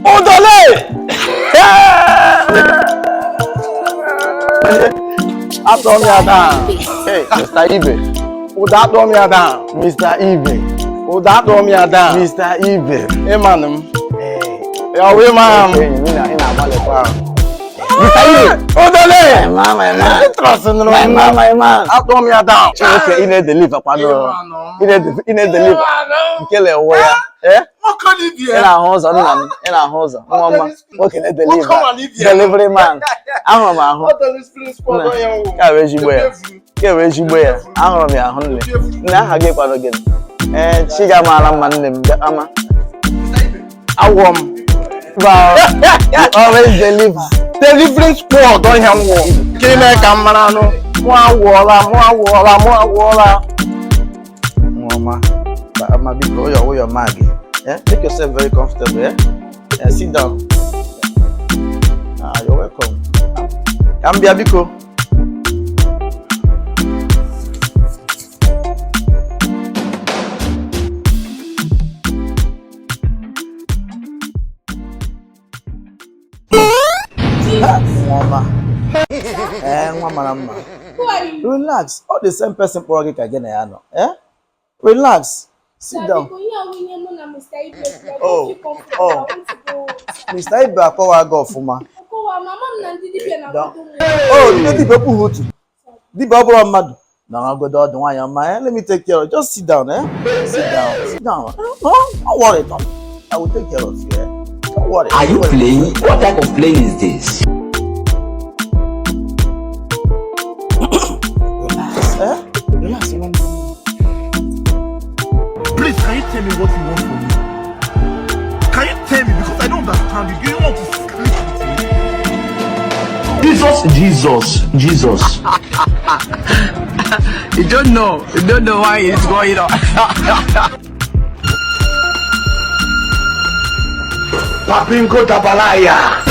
Ụdọle! Atọ m ya down. Hey, Mr. Ibe. Ụda atọ m ya down. Mr. Ibe. Ụda atọ m ya down. Mr. Ibe. Ịmanụ m. Ya wee maa m. Enyi m, ị na-agbalịkwa ahụ. Mr. Ibe. Ụdọle! My man, my man. Interest nụrụ My m. man, my man. Atọ m ya down. Chineke, ị na-edeliver kwado. Ị na-edeliver. Nke na-ewe ya. Eh? Ị na-ahụ ụzọ nna m, ị na-ahụ ụzọ nwa ọma, nwoke na-edeliver, delivery man. Ahụrụ m ahụ. Ka wee ezigbo ya. Ka wee ezigbo ya. Ahụrụ m ya ahụ nne. Nne aha gị kwado gị. Ee, chi ga mara mma nne m bịa ama. Awọ m. Ba, you always deliver. Delivering squad ọhịa m wụ. Ka ime ka m mara anụ. Mụ awụọla, mụ awụọla, mụ awụọla. Nwa ọma, ba ama biko, ụyọ ụyọ ma gị. Eh, make yourself very comfortable, eh? Eh, sit down. Ah, you're welcome. Ka m bịa biko. Nwa ọma. Eh, nwa mara mma. Who are you? Relax. All the same person kpọrọ gị ka gị na ya nọ. Eh? Relax. Sit down. Biko, ihe ọwụ ihe mụ na Mr. Ibe kwuru, I Oh, don't feel comfortable. oh. I want to go home, sir. Mr. Ibe akọwa gị ọfụma. Okowa, mama m na ndị dibịa na-akwado m. Oh, ndị dibịa kwughị otu. Dibịa ọ bụrụ mmadụ. Nọrọ ọdụ nwaanyị ọma. Eh? Let me take care of you. Just sit down, eh? Sit down. Sit down. No, don't worry, Tom. I will take care of you, eh? Don't worry. Are you Don't worry. playing? What type of playing is this? Relax, eh? Relax, you want. Please, can you tell me what you want from me? Can you tell me? Because I don't understand you. Do you want to sleep with me? Jesus, Jesus, Jesus. You don't know. You don't know why it's going on. Papingo Dabalaya.